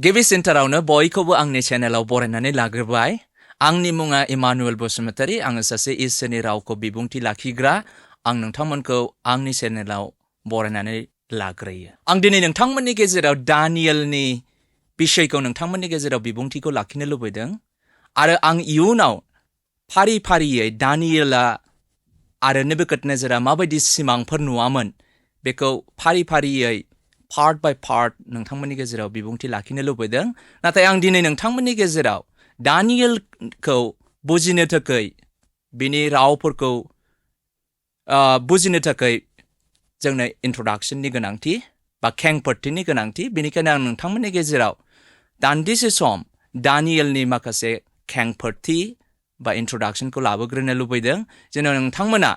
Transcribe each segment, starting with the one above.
गिबि सेन्टारावनो बयखौबो आंनि चेनेलाव बरायनानै लाग्रोबाय। आंनि मुङा इमानुएल बसुमतारी। आङो सासे इसोरनि रावखौ बिबुंथि लाखिग्रा। आं नोंथांमोनखौ आंनि चेनेलाव बरायनानै लाग्रोयो। आं दिनै नोंथांमोननि गेजेराव दानियेलनि बिषयखौ नोंथांमोननि गेजेराव बिबुंथिखौ लाखिनो लुबैदों आरो आं इयुनाव फारि फारियै दानियेला आरो नेबुकदनेजारा माबायदि सिमांफोर नुवामोन बेखौ फारि फारियै पार्ट बाय पार्ट नोंथांमोननि गेजेराव बिबुंथि लाखिनो लुबैदों। नाथाय आं दिनै नोंथांमोननि गेजेराव दानियेलखौ बुजिनो थाखाय बिनि रावफोरखौ बुजिनो थाखाय जोंनो इन्ट्रडाक्शननि गोनांथि बा खेंफोरथिनि गोनांथि। बेनिखायनो आं नोंथांमोननि गेजेराव दान्दिसे सम दानियेलनि माखासे खेंफोरथि बा इन्ट्रडाक्शनखौ लाबोग्रोनो लुबैदों जेन' नोंथांमोना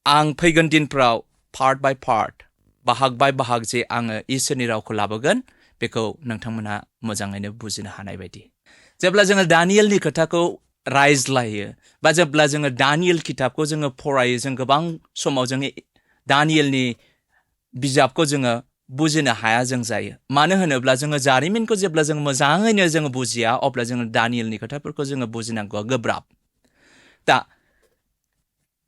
आं फैगोन दिनफ्राव पार्ट बाय पार्ट बाहाग बाय बाहाग जे आङो इसोरनि रावखौ लाबोगोन बेखौ नोंथांमोना मोजाङैनो बुजिनो हानाय बायदि। जेब्ला जोङो दानियेलनि खोथाखौ रायज्लायो बा जेब्ला जोङो दानियेल किताबखौ जोङो फरायो, जों गोबां समाव जोङो दानियेलनि बिजाबखौ जोङो बुजिनो हाया जों जायो। मानो होनोब्ला जोङो जारिमिनखौ जेब्ला जों मोजाङैनो जोङो बुजिया अब्ला जोङो दानियेलनि खोथाफोरखौ जोङो बुजिनांगौआ गोब्राब। दा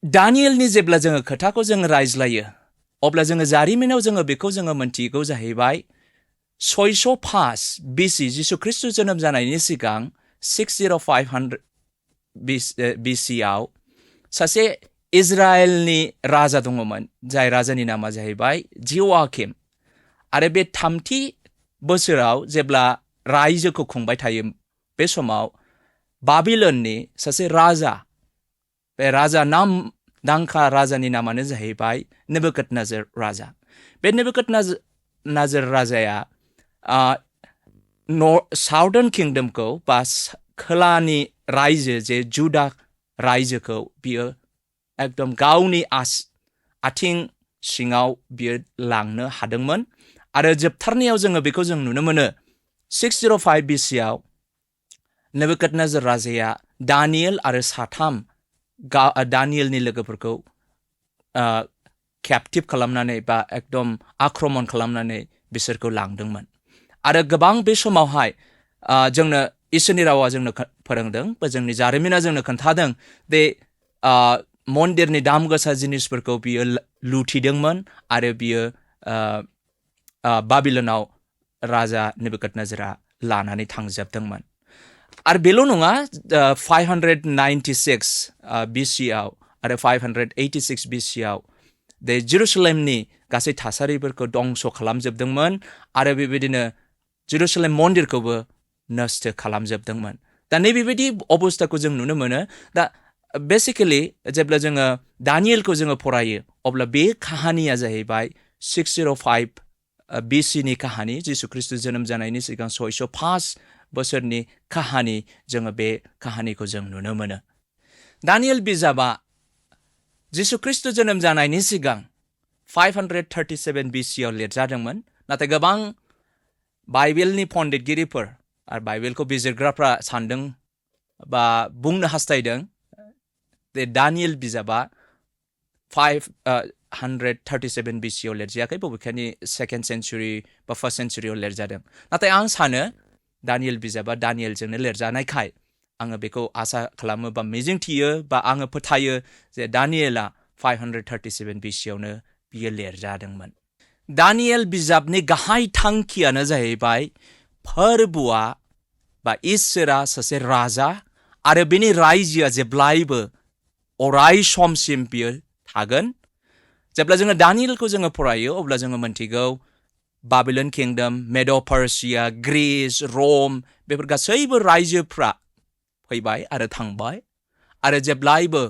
दानियेलनि जेब्ला जोङो खोथाखौ जोङो रायज्लायो अब्ला जोङो जारिमिनाव जोङो बेखौ जोङो मोनथिगौ जाहैबाय 605 BC जिसु ख्रिस्ट जोनोम जानायनि सिगां 60500 BC आव सासे इजराइलनि राजा दङमोन जाय राजानि नामा जाहैबाय जिवाकिम। आरो बे 3थि बोसोराव जेब्ला रायजोखौ खुंबाय थायो बे समाव बाबिलननि सासे राजा, बे राजा नामदांखा राजानि नामानो जाहैबाय नेबुकदनेजार राजा। बे नेबुकदनेजार राजाया साउदार्न किंडमखौ बा खोलानि रायजो जे जुदा रायजोखौ बियो एकदम गावनि आथिं सिङाव बियो लांनो हादोंमोन। आरो जोबथारनायाव जोङो बेखौ जों नुनो मोनो 605 BC आव नेबुकदनेजार राजाया दानियेल आरो 3 दानियेलनि लोगोफोरखौ कैप्टिव खालामनानै बा एकदम आक्रमण खालामनानै बिसोरखौ लांदोंमोन। आरो गोबां बे समावहाय जोंनो इसोरनि रावा जोंनो फोरोंदों बा जोंनि जारिमिना जोंनो खोन्थादों दे मन्दिरनि दाम गोसा जिनिसफोरखौ बियो लुथिदोंमोन आरो बियो बाबिलनाव राजा नेबुकदनेजारा लानानै थांजोबदोंमोन। आरो बेल' नङा, 596 BC आव आरो 586 BC आव बे जेरुसालेमनि गासै थासारिफोरखौ दंस' खालामजोबदोंमोन आरो बेबायदिनो जेरुसालेम मन्दिरखौबो नस्थ' खालामजोबदोंमोन। दा नैबेबायदि अबस्थाखौ जों नुनो मोनो। दा बेसिकेलि जेब्ला जोङो दानियेलखौ जोङो फरायो अब्ला बे काहानिया जाहैबाय 605 BCनि काहानि, जिसु ख्रिस्ट जोनोम जानायनि सिगां 605 बोसोरनि काहानि। जोङो बे काहानिखौ जों नुनो मोनो। दानियेल बिजाबा जिसु ख्रिस्ट जोनोम जानायनि सिगां 537 BC आव लिरजादोंमोन। नाथाय गोबां बाइबेलनि पण्डितगिरिफोर आरो बाइबेलखौ बिजिरग्राफ्रा सानदों बा बुंनो हास्थायदों जे दानियेल बिजाबा 537 BC आव लिरजायाखै, बबेखानि 2nd सेन्चुरि बा 1st सेन्चुरियाव लिरजादों। नाथाय आं सानो दानियेल बिजाबा दानियेलजोंनो लिरजानायखाय आङो बेखौ आसा खालामो बा मिजिंथियो बा आङो फोथायो जे दानियेला 537 BC आवनो बियो लिरजादोंमोन। दानियेल बिजाबनि गाहाय थांखियानो जाहैबाय फोरबुआ बा इसोरा सासे राजा आरो बिनि रायजोआ जेब्लायबो अराय समसिम बियो थागोन। जेब्ला जोङो दानियेलखौ जोङो फरायो अब्ला जोङो मोनथिगौ बाबिलन किंडम, मेड' पार्सिया, ग्रीस, रम बेफोर गासैबो रायजोफ्रा फैबाय आरो थांबाय आरो जेब्लायबो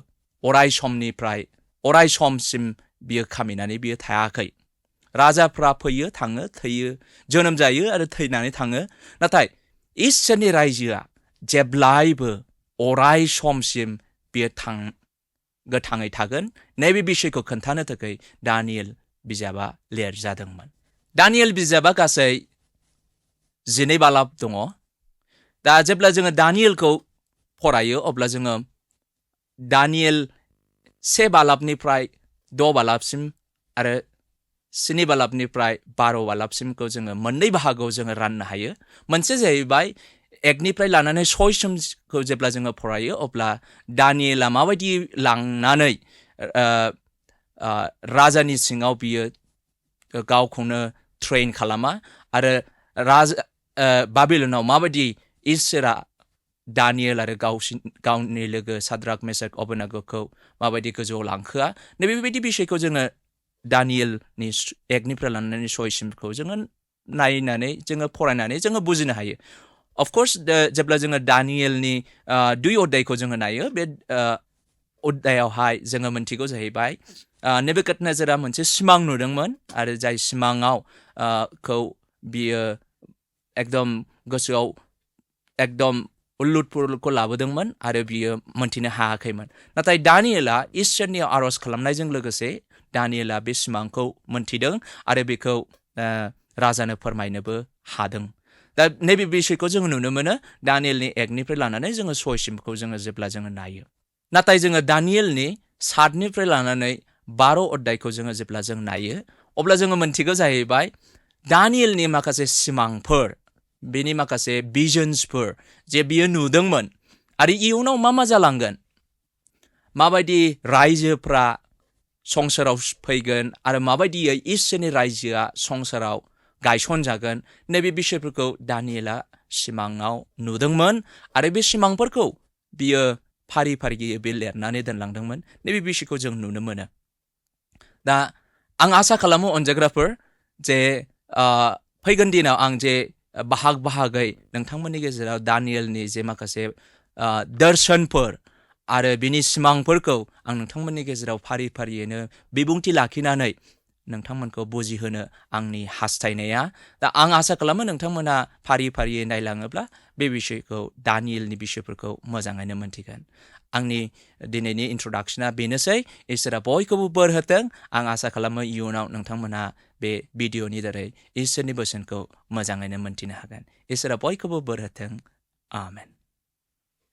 अराय समनिफ्राय अराय समसिम बियो खामिनानै बियो थायाखै। राजाफ्रा फैयो थाङो थैयो, जोनोम जायो आरो थैनानै थाङो। नाथाय इसोरनि रायजोआ जेब्लायबो अराय समसिम बियो गोथाङै थागोन। नैबे बिषयखौ खोन्थानो थाखाय दानियेल बिजाबा लिरजादोंमोन। दानियेल बिजाबा गासै 12 बालाब दङ। दा जेब्ला जोङो दानियेलखौ फरायो अब्ला जोङो दानियेल 1 बालाबनिफ्राय 6 बालाबसिम आरो स्नि बालाबनिफ्राय 12 बालाबसिमखौ जोङो मोननै बाहागोआव जोङो राननो हायो। मोनसे जाहैबाय एकनिफ्राय लानानै 6 सिमखौ जेब्ला जोङो फरायो अब्ला दानियेला माबायदि लांनानै राजानि सिङाव बियो गावखौनो ट्रेन खालामा आरो बाबिलनाव माबायदि इसोरा दानियेल आरो गावनि लोगो साद्राक मेसाक अबेदनेग'खौ माबायदि गोजौआव लांखोआ नैबेबायदि बिषयखौ जोङो दानियेलनि 1निफ्राय लानानै 6 सिमखौ जोङो नायनानै जोङो फरायनानै जोङो बुजिनो हायो। अफकर्स जेब्ला जोङो दानियेलनि 2 अध्यायखौ जोङो नायो बे अध्यायावहाय जोङो मोनथिगौ जाहैबाय नेबुकादनेजारआ मोनसे सिमां नुदोंमोन आरो जाय सिमाङाव बियो एकदम गोसोआव एकदम उल्लुद पुल्लुदखौ लाबोदोंमोन आरो बियो मोनथिनो हायाखैमोन। नाथाय दानियेला इसोरनि आर'ज खालामनायजों लोगोसे दानियेला बे सिमांखौ मोनथिदों आरो बेखौ राजानो फोरमायनोबो हादों। दा नैबे बिषयखौ जोङो नुनो मोनो दानियेलनि 1निफ्राय लानानै जोङो 6 सिमखौ जोङो जेब्ला जोङो नायो। नाथाय जोङो दानियेलनि 7निफ्राय लानानै 12 अध्यायखौ जोङो जेब्ला जों नायो अब्ला जोङो मोनथिगौ जाहैबाय दानियेलनि माखासे सिमांफोर बेनि माखासे भिजन्सफोर जे बियो नुदोंमोन आरो इयुनाव मा जालांगोन, माबायदि रायजोफ्रा संसाराव फैगोन आरो माबायदियै इसोरनि रायजोआ संसाराव गायसनजागोन नैबे बिषयफोरखौ दानियेला सिमाङाव नुदोंमोन आरो बे सिमांफोरखौ बियो फारि फारियै बे लिरनानै दोनलांदोंमोन। नैबे बिषयखौ जों नुनो मोनो। दा आं आसा खालामो अनजाग्राफोर जे फैगोन दिनाव आं जे बाहागै नोंथांमोननि गेजेराव दानियेलनि जे माखासे दर्शनफोर आरो बिनि सिमांफोरखौ आं नोंथांमोननि गेजेराव फारि फारियैनो बिबुंथि लाखिनानै नोंथांमोनखौ बुजिहोनो आंनि हास्थायनाया। दा आं आसा खालामो नोंथांमोना फारि फारियै नायलाङोब्ला बे बिषयखौ दानियेलनि बिषयफोरखौ मोजाङैनो मोनथिगोन। आंनि दिनैनि इन्ट्रडाक्शना बेनोसै। इसोरा बयखौबो बोर होथों। आं आसा खालामो इयुनाव नोंथांमोनहा बे भिडिअ'नि दारै इसोरनि बोसोनखौ मोजाङैनो मोनथिनो हागोन। इसोरा बयखौबो बोर होथों। आमेन।